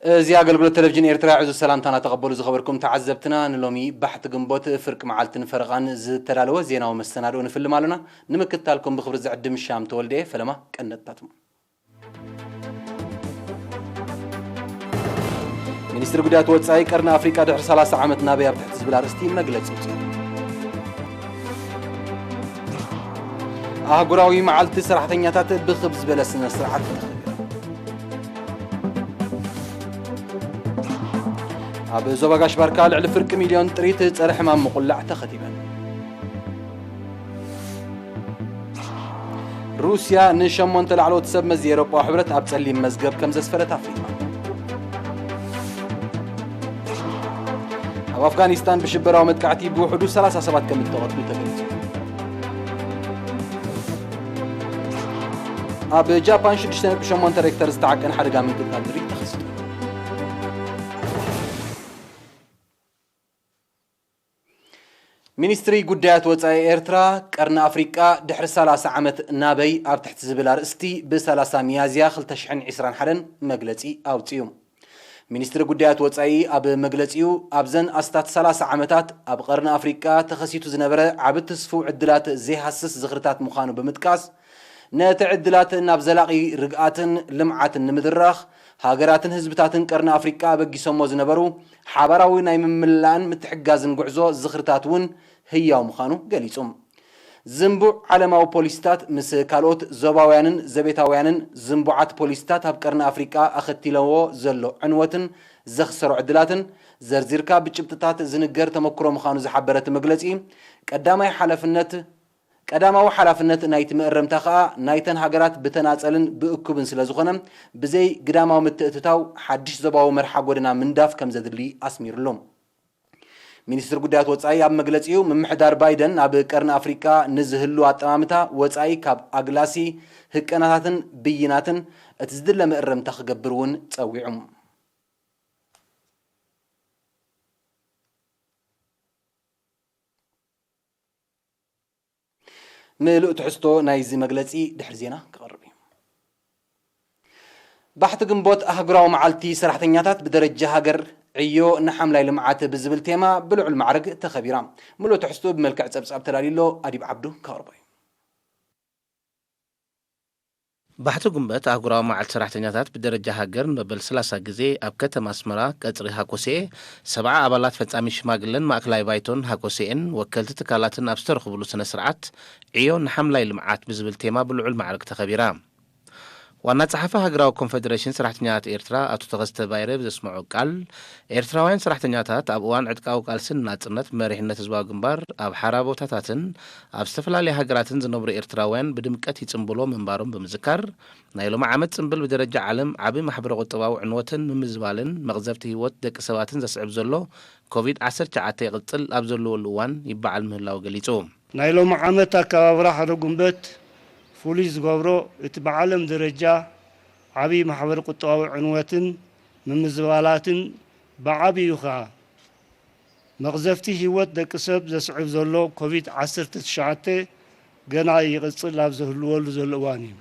እዚ ኣገልግሎት ቴሌቪዥን ኤርትራ። ዕዙዝ ሰላምታና ተቐበሉ ዝኸበርኩም ተዓዘብትና። ንሎሚ ባሕቲ ግንቦት ፍርቂ መዓልትን ፈረቓን ዝተዳለወ ዜናዊ መሰናድኦ ንፍልም ኣለና። ንምክትታልኩም ብኽብሪ ዝዕድም ሻም ተወልደ እየ። ፈለማ ቀንዲ ነጥብታቶም። ሚኒስትሪ ጉዳያት ወጻኢ ቀርኒ ኣፍሪቃ ድሕሪ ሰላሳ ዓመት ናበይ ኣብ ትሕቲ ዝብል ኣርእስቲ መግለጺ ኣውጺኡ። ኣህጉራዊ መዓልቲ ሰራሕተኛታት ብኽብ ዝበለ ስነ ስርዓት ተኸቢሩ። ኣብ ዞባ ጋሽ ባርካ ልዕሊ ፍርቂ ሚልዮን ጥሪት ጸረ ሕማም ምቑላዕ ተኸቲበን። ሩስያ ንሸሞንተ ላዕለዎት ሰብ መዚ ኤውሮጳዊ ሕብረት ኣብ ጸሊም መዝገብ ከም ዘስፈረት ኣፍሊጣ። ኣብ ኣፍጋኒስታን ብሽበራዊ መጥቃዕቲ ብውሕዱ ሰላሳ ሰባት ከም እተቐትሉ ተገሊጹ። ኣብ ጃፓን ሽዱሽተ ነጥቢ ሸሞንተ ሬክተር ዝተዓቀን ሓደጋ ምንቅጥቃጥ ምድሪ ተኸሲቱ። ሚኒስትሪ ጉዳያት ወጻኢ ኤርትራ፣ ቀርኒ ኣፍሪቃ ድሕሪ ሰላሳ ዓመት ናበይ ኣብ ትሕቲ ዝብል ኣርእስቲ ብ ሰላሳ ሚያዝያ ክልተ ሽሕን ዕስራን ሓደን መግለጺ ኣውጺኡ። ሚኒስትሪ ጉዳያት ወጻኢ ኣብ መግለጺኡ፣ ኣብዘን ኣስታት ሰላሳ ዓመታት ኣብ ቀርኒ ኣፍሪቃ ተኸሲቱ ዝነበረ ዓቢ ትስፉው ዕድላት ዘይሃስስ ዝኽርታት ምዃኑ ብምጥቃስ፣ ነቲ ዕድላት ናብ ዘላቒ ርግኣትን ልምዓትን ንምድራኽ፣ ሃገራትን ህዝብታትን ቀርኒ ኣፍሪቃ ኣበጊሶሞ ዝነበሩ ሓባራዊ ናይ ምምላእን ምትሕግጋዝን ጉዕዞ ዝኽርታት እውን ህያው ምዃኑ ገሊጹ። ዝንቡዕ ዓለማዊ ፖሊሲታት ምስ ካልኦት ዞባውያንን ዘቤታውያንን ዝንቡዓት ፖሊሲታት ኣብ ቀርኒ ኣፍሪቃ ኣኸቲለዎ ዘሎ ዕንወትን ዘኽሰሮ ዕድላትን ዘርዚርካ ብጭብጥታት ዝንገር ተመክሮ ምዃኑ ዝሓበረ እቲ መግለጺ፣ ቀዳማይ ሓላፍነት ቀዳማዊ ሓላፍነት ናይቲ መእረምታ ከኣ ናይተን ሃገራት ብተናጸልን ብእኩብን ስለ ዝኾነ፣ ብዘይ ግዳማዊ ምትእትታው ሓድሽ ዞባዊ መርሓ ጎደና ምንዳፍ ከም ዘድሊ ኣስሚሩሉ። ሚኒስትሪ ጉዳያት ወጻኢ ኣብ መግለጺኡ፣ ምምሕዳር ባይደን ኣብ ቀርኒ ኣፍሪቃ ንዝህሉ ኣጠማምታ ወጻኢ ካብ ኣግላሲ ህቀናታትን ብይናትን እቲ ዝድለ መእረምታ ክገብር እውን ጸዊዑ። ምሉእ ትሕዝቶ ናይዚ መግለጺ ድሕሪ ዜና ክቐርብ እዩ። ባሕቲ ግንቦት ኣህጉራዊ መዓልቲ ሰራሕተኛታት ብደረጃ ሃገር ዕዮ ንሓምላይ ልምዓት ብዝብል ቴማ ብልዑል ማዕርግ ተኸቢራ። ምሉእ ትሕዝቶ ብመልክዕ ጸብጻብ ተዳልዩ ኣሎ፣ ኣዲብ ዓብዱ ከቕርቦ እዩ። ባሕቲ ግንቦት ኣህጉራዊ መዓልቲ ሰራሕተኛታት ብደረጃ ሃገር ንመበል ሰላሳ ግዜ ኣብ ከተማ ኣስመራ ቀጽሪ ሃኮሴኤ ሰብዓ ኣባላት ፈጻሚ ሽማግለን ማእከላይ ባይቶን ሃኮሴኤን ወከልቲ ትካላትን ኣብ ዝተረኽብሉ ስነ ስርዓት ዕዮ ንሓምላይ ልምዓት ብዝብል ቴማ ብልዑል ማዕርግ ተኸቢራ። ዋና ጸሓፊ ሃገራዊ ኮንፈደሬሽን ሰራሕተኛታት ኤርትራ ኣቶ ተኸስተ ባይረ ብዘስምዖ ቃል፣ ኤርትራውያን ሰራሕተኛታት ኣብ እዋን ዕጥቃዊ ቃልስን ናጽነት መሪሕነት ህዝባዊ ግንባር ኣብ ሓራ ቦታታትን ኣብ ዝተፈላለያ ሃገራትን ዝነብሩ ኤርትራውያን ብድምቀት ይጽንብሎ ምንባሮም ብምዝካር፣ ናይ ሎሚ ዓመት ጽንብል ብደረጃ ዓለም ዓቢ ማሕበረ ቁጠባዊ ዕንወትን ምምዝባልን መቕዘፍቲ ህይወት ደቂ ሰባትን ዘስዕብ ዘሎ ኮቪድ ዓሰርተ ትሽዓተ ይቕጽል ኣብ ዘለወሉ እዋን ይበዓል ምህላው ገሊጹ። ናይ ሎሚ ዓመት ኣከባብራ ሓደ ጉንበት ፍሉይ ዝገብሮ፣ እቲ ብዓለም ደረጃ ዓቢ ማሕበረ ቁጠባዊ ዕንወትን ምምዝባላትን ብዓቢኡ ከኣ መቕዘፍቲ ህይወት ደቂ ሰብ ዘስዕብ ዘሎ ኮቪድ ዓሰርተ ትሽዓተ ገና ይቕጽል ኣብ ዝህልወሉ ዘሎ እዋን እዩ።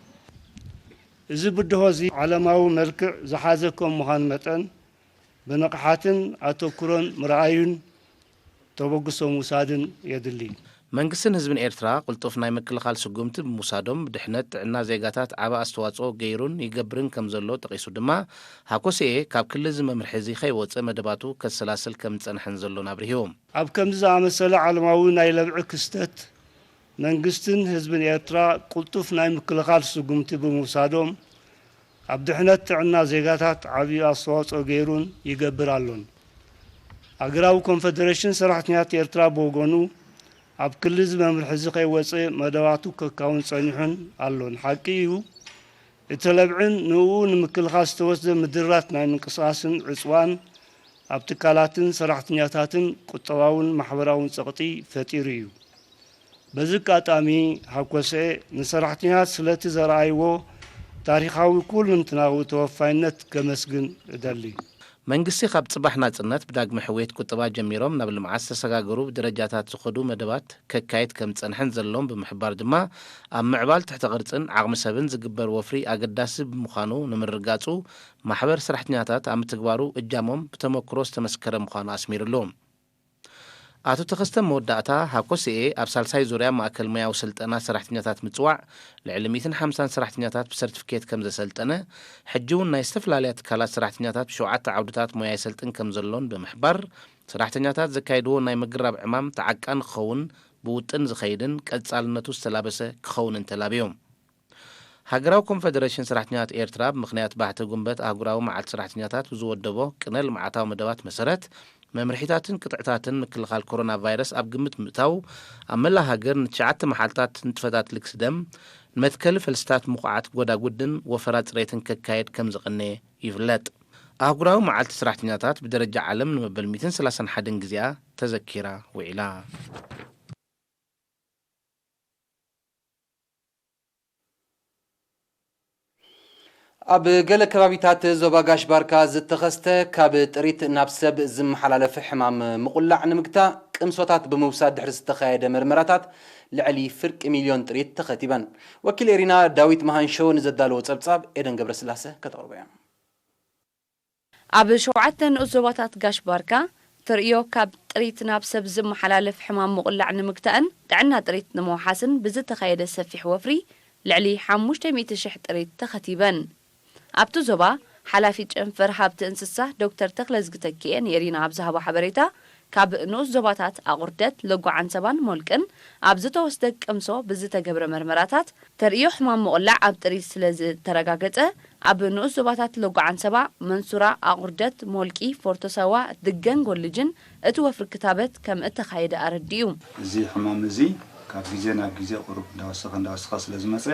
እዚ ብድሆ እዚ ዓለማዊ መልክዕ ዝሓዘ ከም ምዃኑ መጠን፣ ብንቕሓትን ኣተኩሮን ምርኣዩን ተበግሶ ምውሳድን የድሊ። መንግስትን ህዝብን ኤርትራ ቅልጡፍ ናይ ምክልኻል ስጉምቲ ብምውሳዶም፣ ድሕነት ጥዕና ዜጋታት ዓቢ ኣስተዋጽኦ ገይሩን ይገብርን ከም ዘሎ ጠቒሱ ድማ፣ ሃኮሴኤ ካብ ክሊ እዚ መምርሒ እዚ ከይወጸ መደባቱ ከሰላስል ከም ዝጸንሐን ዘሎን ኣብሪሁ። ኣብ ከምዚ ዝኣመሰለ ዓለማዊ ናይ ለብዒ ክስተት፣ መንግስትን ህዝብን ኤርትራ ቅልጡፍ ናይ ምክልኻል ስጉምቲ ብምውሳዶም፣ ኣብ ድሕነት ጥዕና ዜጋታት ዓቢ ኣስተዋጽኦ ገይሩን ይገብር ኣሎን። ሃገራዊ ኮንፈደሬሽን ሰራሕተኛታት ኤርትራ ብወገኑ፣ ኣብ ክሊ እዚ መምርሒ እዚ ከይወጸ መደባቱ ከካውን ጸኒሑን ኣሎን። ሓቂ እዩ፣ እቲ ለብዕን ንእኡ ንምክልኻል ዝተወስደ ምድራት ናይ ምንቅስቓስን ዕጽዋን ኣብ ትካላትን ሰራሕተኛታትን ቁጠባውን ማሕበራውን ጸቕጢ ፈጢሩ እዩ። በዚ ኣጋጣሚ፣ ሃኮሰኤ ንሰራሕተኛታት ስለቲ ዘርኣይዎ ታሪኻዊ ኩልንትናዊ ተወፋይነት ከመስግን እደሊ። መንግስቲ ካብ ጽባሕ ናጽነት ብዳግመ ሕውየት ቁጠባ ጀሚሮም ናብ ልምዓት ዝተሰጋገሩ ብደረጃታት ዝኸዱ መደባት ከካይድ ከም ዝጸንሐን ዘሎን ብምሕባር ድማ፣ ኣብ ምዕባል ትሕተ ቅርጽን ዓቕሚ ሰብን ዝግበር ወፍሪ ኣገዳሲ ብምዃኑ ንምርግጋጹ፣ ማሕበር ሰራሕተኛታት ኣብ ምትግባሩ እጃሞም ብተመክሮ ዝተመስከረ ምዃኑ ኣስሚሩሉ። ኣቶ ተኸስተ መወዳእታ፣ ሃኮስኤ ኣብ ሳልሳይ ዙርያ ማእከል ሞያዊ ስልጠና ሰራሕተኛታት ምጽዋዕ ልዕሊ ሚእትን ሓምሳን ሰራሕተኛታት ብሰርቲፊኬት ከም ዘሰልጠነ፣ ሕጂ እውን ናይ ዝተፈላለያ ትካላት ሰራሕተኛታት ብሸውዓተ ዓውድታት ሞያ የሰልጥን ከም ዘሎን ብምሕባር፣ ሰራሕተኛታት ዘካይድዎ ናይ ምግራብ ዕማም ተዓቃኒ ክኸውን፣ ብውጥን ዝኸይድን ቀጻልነቱ ዝተላበሰ ክኸውንን ተላብዮም። ሃገራዊ ኮንፈደሬሽን ሰራሕተኛታት ኤርትራ ብምኽንያት ባሕቲ ጉንበት ኣህጉራዊ መዓልቲ ሰራሕተኛታት ብዝወደቦ ቅነ ልምዓታዊ መደባት መሰረት፣ መምርሒታትን ቅጥዕታትን ምክልኻል ኮሮና ቫይረስ ኣብ ግምት ምእታው፣ ኣብ መላእ ሃገር ንትሽዓተ መዓልታት ንጥፈታት ልግሲ ደም፣ ንመትከሊ ፈልስታት ምኹዓት ጎዳጉድን ወፈራ ጽሬትን ከካየድ ከም ዝቐነየ ይፍለጥ። ኣህጉራዊ መዓልቲ ሰራሕተኛታት ብደረጃ ዓለም ንመበል ሚእትን ሰላሳን ሓደን ግዜኣ ተዘኪራ ውዒላ። ኣብ ገለ ከባቢታት ዞባ ጋሽ ባርካ ዝተኸስተ ካብ ጥሪት ናብ ሰብ ዝመሓላለፍ ሕማም ምቑላዕ ንምግታእ ቅምሶታት ብምውሳድ ድሕሪ ዝተኻየደ መርመራታት ልዕሊ ፍርቂ ሚልዮን ጥሪት ተኸቲበን። ወኪል ኤሪና ዳዊት መሃንሾ ንዘዳለዎ ጸብጻብ ኤደን ገብረስላሰ ከተቕርቦ እያ። ኣብ ሸውዓተ ንኡስ ዞባታት ጋሽ ባርካ ተርእዮ ካብ ጥሪት ናብ ሰብ ዝመሓላለፍ ሕማም ምቑላዕ ንምግታእን ጥዕና ጥሪት ንምውሓስን ብዝተኻየደ ሰፊሕ ወፍሪ ልዕሊ ሓሙሽተ ሚእቲ ሽሕ ጥሪት ተኸቲበን። ኣብቲ ዞባ ሓላፊ ጨንፈር ሃብቲ እንስሳ ዶክተር ተኽለዝጊ ተኪኤ ንኤሪና ኣብ ዝሃቦ ሓበሬታ፣ ካብ ንኡስ ዞባታት ኣቑርደት፣ ለጓ ዓንሰባን ሞልቅን ኣብ ዝተወስደ ቅምሶ ብዝተገብረ መርመራታት ተርእዮ ሕማም ምቑላዕ ኣብ ጥሪት ስለ ዝተረጋገጸ፣ ኣብ ንኡስ ዞባታት ለጓ ዓንሰባ፣ መንሱራ፣ ኣቑርደት፣ ሞልቂ፣ ፎርቶ ሳዋ፣ ድገን ጎልጅን እቲ ወፍሪ ክታበት ከም እተኻየደ ኣረዲኡ። እዚ ሕማም እዚ ካብ ግዜ ናብ ግዜ ቁሩብ እንዳወሰኸ እንዳወሰኸ ስለ ዝመጸ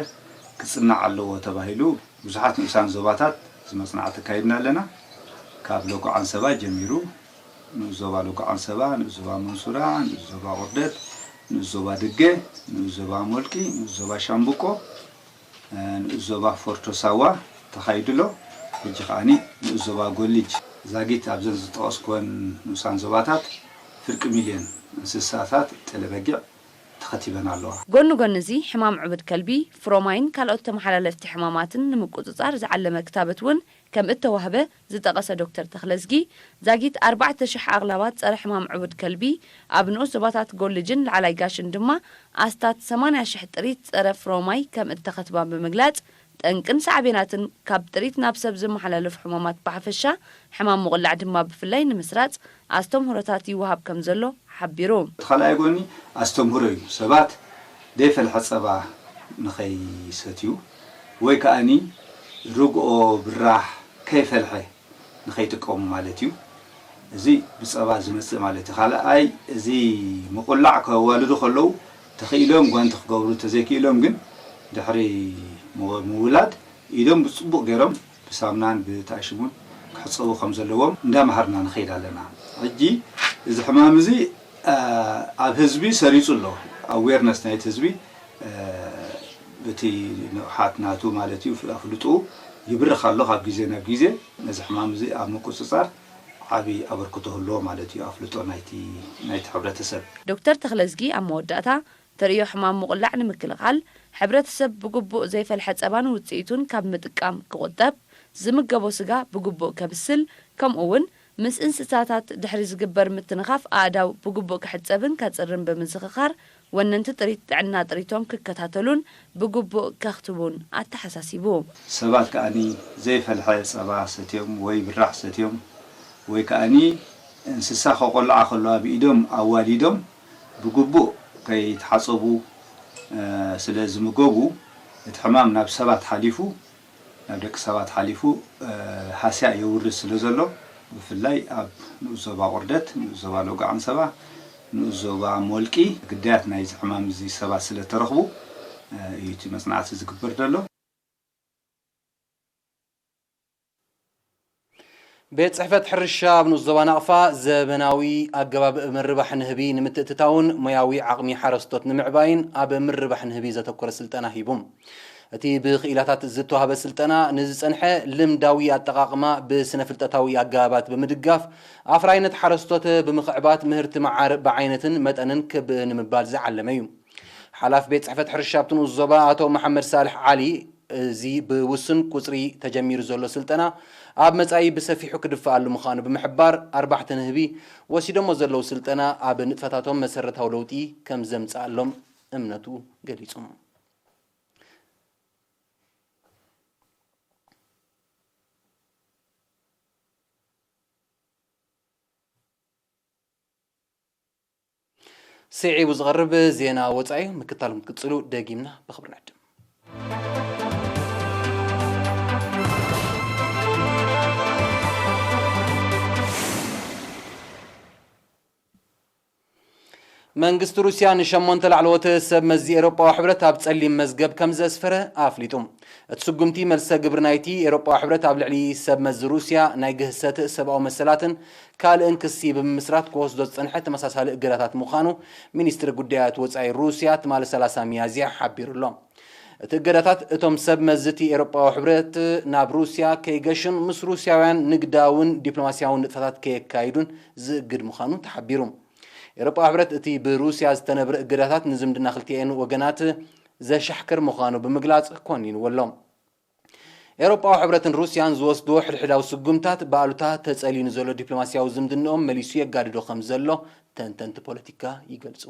ክጽናዕ ኣለዎ ተባሂሉ ብዙሓት ንኡሳን ዞባታት እዚ መጽናዕቲ ኣካይድና ኣለና። ካብ ሎጎ ዓንሰባ ጀሚሩ ንኡስ ዞባ ሎጎ ዓንሰባ፣ ንኡስ ዞባ መንሱራ፣ ንኡስ ዞባ ቁርደት፣ ንኡስ ዞባ ድገ፣ ንኡስ ዞባ ሞልቂ፣ ንኡስ ዞባ ሻምብቆ፣ ንኡስ ዞባ ፎርቶ ሳዋ ተኻይዱ ኣሎ። ሕጂ ከኣኒ ንኡስ ዞባ ጎልጅ ዛጊት ኣብዘን ዝጠቐስኩወን ንኡሳን ዞባታት ፍርቂ ሚልዮን እንስሳታት ጤለ በጊዕ ተኸቲበን ኣለዋ። ጎኒ ጎኒ እዚ ሕማም ዕቡድ ከልቢ፣ ፍሮማይን ካልኦት ተመሓላለፍቲ ሕማማትን ንምቁጽጻር ዝዓለመ ክታበት እውን ከም እተዋህበ ዝጠቐሰ ዶክተር ተኽለዝጊ፣ ዛጊት ኣርባዕተ ሽሕ ኣቕላባት ጸረ ሕማም ዕቡድ ከልቢ ኣብ ንኡስ ዞባታት ጎልጅን ላዕላይ ጋሽን ድማ ኣስታት ሰማንያ ሽሕ ጥሪት ጸረ ፍሮማይ ከም እተኸትባ ብምግላጽ፣ ጠንቅን ሳዕቤናትን ካብ ጥሪት ናብ ሰብ ዝመሓላለፉ ሕማማት ብሓፈሻ፣ ሕማም ምቑላዕ ድማ ብፍላይ ንምስራጽ ኣስተምህሮታት ይወሃብ ከም ዘሎ ሓቢሩ። እቲ ካልኣይ ጎኒ ኣስተምህሮ እዩ። ሰባት ዘይፈልሐ ጸባ ንኸይሰትዩ ወይ ከኣኒ ርግኦ ብራሕ ከይፈልሐ ንኸይጥቀሙ ማለት እዩ። እዚ ብጸባ ዝመጽእ ማለት እዩ። ካልኣይ፣ እዚ ምቑላዕ ከዋልዱ ከለዉ ተኽኢሎም ጓንቲ ክገብሩ እንተዘይክኢሎም ግን ድሕሪ ምው-፣ ምውላድ ኢዶም ብጽቡቕ ገይሮም ብሳሙናን ብታሽሙን ክሕጸቡ ከም ዘለዎም እንዳምሃርና ንኸይድ ኣለና። ሕጂ እዚ ሕማም እዚ፣ አ፣ ኣብ ህዝቢ ሰሪጹ ኣሎ። ኣዌርነስ ናይቲ ህዝቢ፣ አ፣ በቲ ንቕሓት ናቱ ማለት እዩ፣ ኣፍልጥኡ ይብርኽ ኣሎ ካብ ግዜ ናብ ግዜ። ነዚ ሕማም እዚ ኣብ ምቁጽጻር ዓቢ ኣበርክቶ ህልዎ ማለት እዩ፣ ኣፍልጦ ናይቲ፣ ናይቲ ሕብረተሰብ። ዶክተር ተኽለዝጊ ኣብ መወዳእታ፣ ተርእዮ ሕማም ምቑላዕ ንምክልኻል፣ ሕብረተሰብ ብግቡእ ዘይፈልሐ ጸባን ውጽኢቱን ካብ ምጥቃም ክቑጠብ፣ ዝምገቦ ስጋ ብግቡእ ከብስል፣ ከምኡ እውን ምስ እንስሳታት ድሕሪ ዝግበር ምትንኻፍ ኣእዳው ብግቡእ ክሕጸብን ከጽርን ብምዝኽኻር፣ ወነንቲ ጥሪት ጥዕና ጥሪቶም ክከታተሉን ብግቡእ ከኽትቡን ኣተሓሳሲቡ። ሰባት ከኣኒ ዘይፈልሐ ጸባ ሰትዮም ወይ ብራሕ ሰትዮም ወይ ከኣኒ እንስሳ ከቆልዓ ከለዋ ብኢዶም ኣዋሊዶም ብግቡእ ከይተሓጸቡ፣ እ፣ ስለ ዝምገቡ፣ እቲ ሕማም ናብ ሰባት ሓሊፉ፣ ናብ ደቂ ሰባት ሓሊፉ፣ እ፣ ሃስያ የውርድ ስለ ዘሎ፣ ብፍላይ ኣብ ንኡስ ዞባ ቁርደት፣ ንኡስ ዞባ ሎጎ ዓንሰባ፣ ንኡስ ዞባ ሞልቂ ግዳያት ናይዚ ሕማም እዚ ሰባት ስለ ተረኽቡ፣ እ፣ እዩ እቲ መጽናዕቲ ዝግበር ዘሎ። ቤት ጽሕፈት ሕርሻ ኣብ ንኡስ ዞባ ናቕፋ ዘበናዊ ኣገባብ ምርባሕ ንህቢ ንምትእትታውን ሞያዊ ዓቕሚ ሓረስቶት ንምዕባይን ኣብ ምርባሕ ንህቢ ዘተኮረ ስልጠና ሂቡ። እቲ ብክኢላታት ዝተዋህበ ስልጠና ንዝጸንሐ ልምዳዊ ኣጠቓቕማ ብስነ-ፍልጠታዊ ኣገባባት ብምድጋፍ፣ ኣፍራይነት ሓረስቶት ብምኽዕባት፣ ምህርቲ መዓር ብዓይነትን መጠንን ክብ ንምባል ዝዓለመ እዩ። ሓላፊ ቤት ጽሕፈት ሕርሻ ኣብቲ ንኡስ ዞባ ኣቶ መሓመድ ሳልሕ ዓሊ፣ እዚ ብውሱን ቁጽሪ ተጀሚሩ ዘሎ ስልጠና ኣብ መጻኢ ብሰፊሑ ክድፈኣሉ ምዃኑ ብምሕባር፣ ኣርባሕቲ ንህቢ ወሲዶሞ ዘለዉ ስልጠና ኣብ ንጥፈታቶም መሰረታዊ ለውጢ ከም ዘምጽኣሎም እምነቱ ገሊጹ። ስዒቡ ዝቐርብ ዜና ወጻኢ ምክታል ክትቅጽሉ ደጊምና ብኽብሪ ንዕድም። መንግስቲ ሩስያ ንሸሞንተ ላዕለዎት ሰብ መዚ ኤውሮጳዊ ሕብረት ኣብ ጸሊም መዝገብ ከም ዘስፈረ ኣፍሊጡ። እቲ ስጉምቲ መልሰ ግብሪ ናይቲ ኤውሮጳዊ ሕብረት ኣብ ልዕሊ ሰብ መዚ ሩስያ ናይ ግህሰት ሰብኣዊ መሰላትን ካልእን ክሲ ብምምስራት ክወስዶ ዝጸንሐ ተመሳሳሊ እገዳታት ምዃኑ ሚኒስትሪ ጉዳያት ወጻኢ ሩስያ ትማሊ ሰላሳ ሚያዝያ ሓቢሩ ኣሎ። እቲ እገዳታት እቶም ሰብ መዚ እቲ ኤውሮጳዊ ሕብረት ናብ ሩስያ ከይገሹን ምስ ሩስያውያን ንግዳውን ዲፕሎማስያውን ንጥፈታት ከየካይዱን ዝእግድ ምዃኑ ተሓቢሩ። ኤውሮጳዊ ሕብረት እቲ ብሩስያ ዝተነብረ እገዳታት ንዝምድና ክልቲኤን ወገናት ዘሻሕክር ምዃኑ ብምግላጽ ኮኒንዎ ኣሎ። ኤውሮጳዊ ሕብረትን ሩስያን ዝወስድዎ ሕድሕዳዊ ስጉምታት ብኣሉታ ተጸልዩ ንዘሎ ዲፕሎማስያዊ ዝምድንኦም መሊሱ የጋድዶ ከም ዘሎ ተንተንቲ ፖለቲካ ይገልጹ።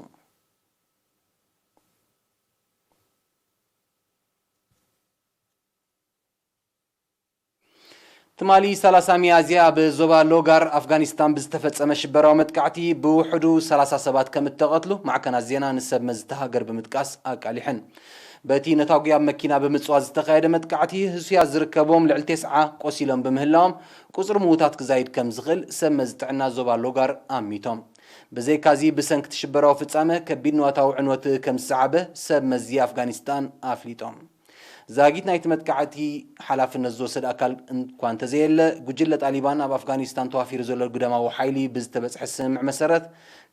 ትማሊ ሰላሳ ሚያዝያ ኣብ ዞባ ሎጋር ኣፍጋኒስታን ብዝተፈጸመ ሽበራዊ መጥቃዕቲ ብውሕዱ ሰላሳ ሰባት ከም እተቐትሉ ማዕከናት ዜና ንሰብ መዚ እታ ሃገር ብምጥቃስ ኣቃሊሐን። በቲ ነታጒ ኣብ መኪና ብምጽዋት ዝተኻየደ መጥቃዕቲ ህሱያት ዝርከብዎም ልዕሊ ተስዓ ቆሲሎም ብምህላዎም ቁጽሪ ምዉታት ክዛይድ ከም ዝኽእል ሰብ መዚ ጥዕና ዞባ ሎጋር ኣሚቶም። ብዘይካዚ ብሰንኪ እቲ ሽበራዊ ፍጻመ ከቢድ ንዋታዊ ዕንወት ከም ዝሰዓበ ሰብ መዚ ኣፍጋኒስታን ኣፍሊጦም። ዛጊት ናይቲ መጥቃዕቲ ሓላፍነት ዝወሰደ ኣካል እኳ እንተዘየለ፣ ጉጅለ ጣሊባን ኣብ ኣፍጋኒስታን ተዋፊሩ ዘሎ ግዳማዊ ሓይሊ ብዝተበጽሐ ስምምዕ መሰረት፣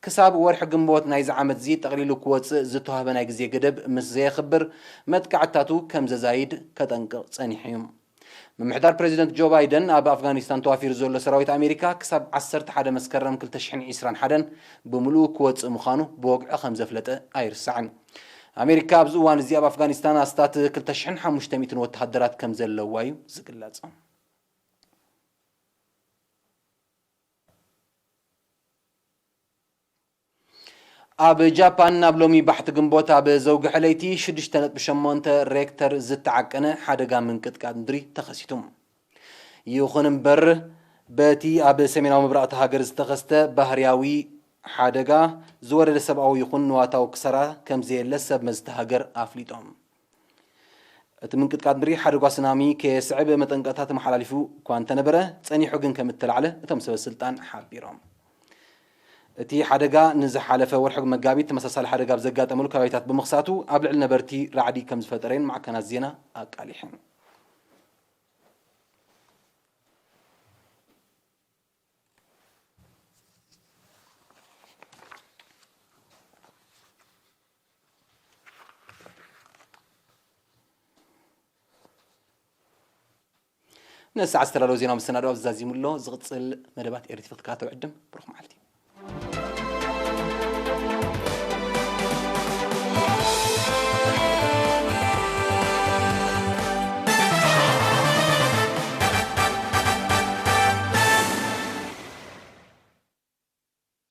ክሳብ ወርሒ ግንቦት ናይዚ ዓመት እዚ ጠቕሊሉ ክወጽእ ዝተዋህበ ናይ ግዜ ገደብ ምስ ዘየኽብር፣ መጥቃዕትታቱ ከም ዘዛይድ ከጠንቅቕ ጸኒሑ እዩ። ምምሕዳር ፕሬዚደንት ጆ ባይደን ኣብ ኣፍጋኒስታን ተዋፊሩ ዘሎ ሰራዊት ኣሜሪካ ክሳብ ዓሰርተ ሓደ መስከረም ክልተ ሽሕን ዕስራን ሓደን ብምሉኡ ክወጽእ ምዃኑ ብወግዒ ከም ዘፍለጠ ኣይርሳዕን። ኣሜሪካ ኣብዚ እዋን እዚ ኣብ ኣፍጋኒስታን ኣስታት ክልተ ሽሕን ሓሙሽተ ሚእትን ወተሃደራት ከም ዘለዋ እዩ ዝግለጽ። ኣብ ጃፓን ናብ ሎሚ ባሕቲ ግንቦት ኣብ ዘውግሐ ለይቲ ሽዱሽተ ነጥቢ ሸሞንተ ሬክተር ዝተዓቀነ ሓደጋ ምንቅጥቃጥ ምድሪ ተኸሲቱ። ይኹን እምበር፣ በቲ ኣብ ሰሜናዊ ምብራቕ እታ ሃገር ዝተኸስተ ባህርያዊ ሓደጋ ዝወረደ ሰብኣዊ ይኹን ንዋታዊ ክሳራ ከም ዘየለ ሰብ መዚ እታ ሃገር ኣፍሊጦም። እቲ ምንቅጥቃጥ ምድሪ ሓደጋ ሱናሚ ከየስዕብ መጠንቀቕታ ተመሓላሊፉ እኳ እንተነበረ፣ ጸኒሑ ግን ከም እተላዕለ እቶም ሰበ ስልጣን ሓቢሮም። እቲ ሓደጋ ንዝሓለፈ ወርሒ መጋቢት ተመሳሳሊ ሓደጋ ኣብ ዘጋጠመሉ ከባቢታት ብምኽሳቱ፣ ኣብ ልዕሊ ነበርቲ ራዕዲ ከም ዝፈጠረ እየን ማዕከናት ዜና ኣቃሊሐን። ንሰዓት ዝተዳለወ ዜና መሰናድኦ ኣብዚ ዛዚሙ ኣሎ። ዝቕጽል መደባት ኤርትሪ ክትከታተሉ ዕድም። ብሩኽ መዓልቲ።